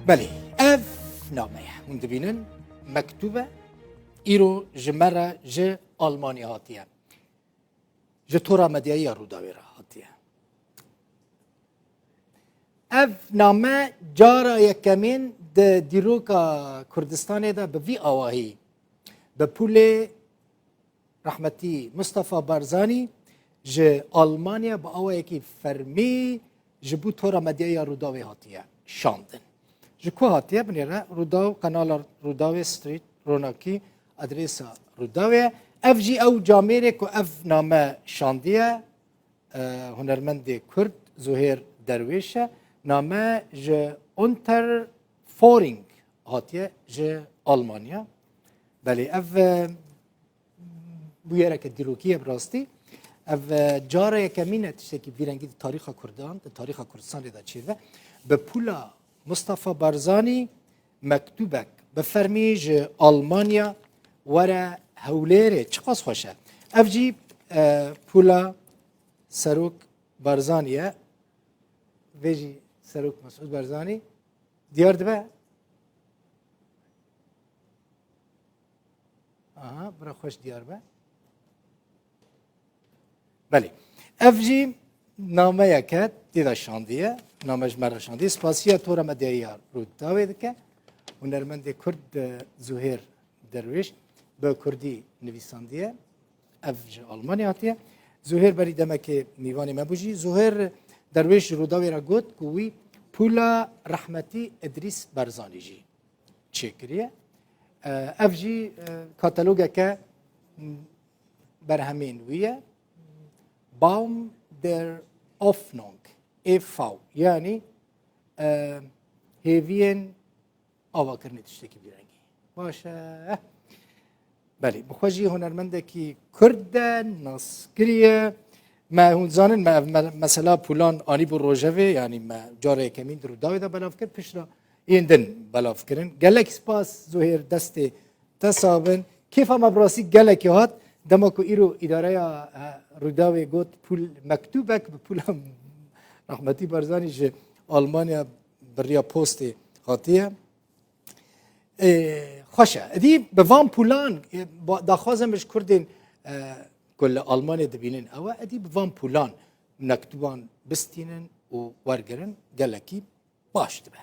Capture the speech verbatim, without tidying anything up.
Belê, ev name ye. Hûn dibînin, mektûb e. Îro ji me re ji Almanya hatiye. Ji tora medyayî ya Rûdawê re hatiye. Ev name cara yekemîn di dîroka Kurdistanê de bi vî awahî bi pûlê rehmetî Mustafa Barzanî ji Almanya bi awayekî fermî ji bo tora medyaya Rûdawê hatiye şandin. Ji ku hatiye? Binêre Rûdaw, kanala Rûdawê, Street, ronakî, adresa Rûdawê ye. Ev jî ew camêrê ku ev name şandiye, e, hunermendê Kurd Zuhêr Derwêş e. Name ji Unterföhring hatiye, ji Almanya. Belê, ev, e, bûyereke dîrokî ye bi rastî. Ev, e, cara yekemîn e tiştekî vî rengî di tarîxa Kurdan, di tarîxa Kurdistanê de çêve. Bi pûla Mustafa Barzanî mektûbek bi fermî ji Almanya were Hewlêrê. Çiqas xweş e. Ev jî, e, pûla Serok Barzanî ye. Vê jî Serok Mesûd Barzanî diyar dibe. Aha, bira xweş diyar be. Belê. Ev jî nameyek e, tê de şandiye. Name ji me re şandiye. Spasiya Tora Medyayî ya Rûdawê dike. Hunermendê Kurd, e, Zuhêr Derwêş bi Kurdî nivîsandiye. Ev ji Almanya hatiye. Zuhêr berî demekê mîvanê me bû jî. Zuhêr Derwêş ji Rûdawê re got ku wî pûla rehmetî Idrîs Barzanî jî çêkiriye. E, ev jî, e, katalogeke, m, berhemên wî ye. Baum der Hoffnung, E V, yanî, e, hêviyên avakirinê tiştekî vî rengî. Baş e. Belê, bi xwe jî hunermendekî Kurd e, naskirî ye. Me hûn zanin, me ev me-, mesela pûlan anîbû rojevê, yanî me cara yekemîn di Rûdawê de belav kir, piştre yên din belav kirin. Gelek spas Zuhêr, destê te sax bin. Kêfa me bi rastî gelekî hat. Dema ku îro îdareya, e, Rûdawê got pûl, mektûbek bi pûla rehmetî Barzanî ji Almanya bi riya postê hatiye. Ê, xweş e. Edî bi van pûlan, ê, ba-, daxwazim ji Kurdên, e, ku li Almanyê dibînin ew e, edî bi van pûlan mektuban bistînin û wergirin, gelekî baş dibe.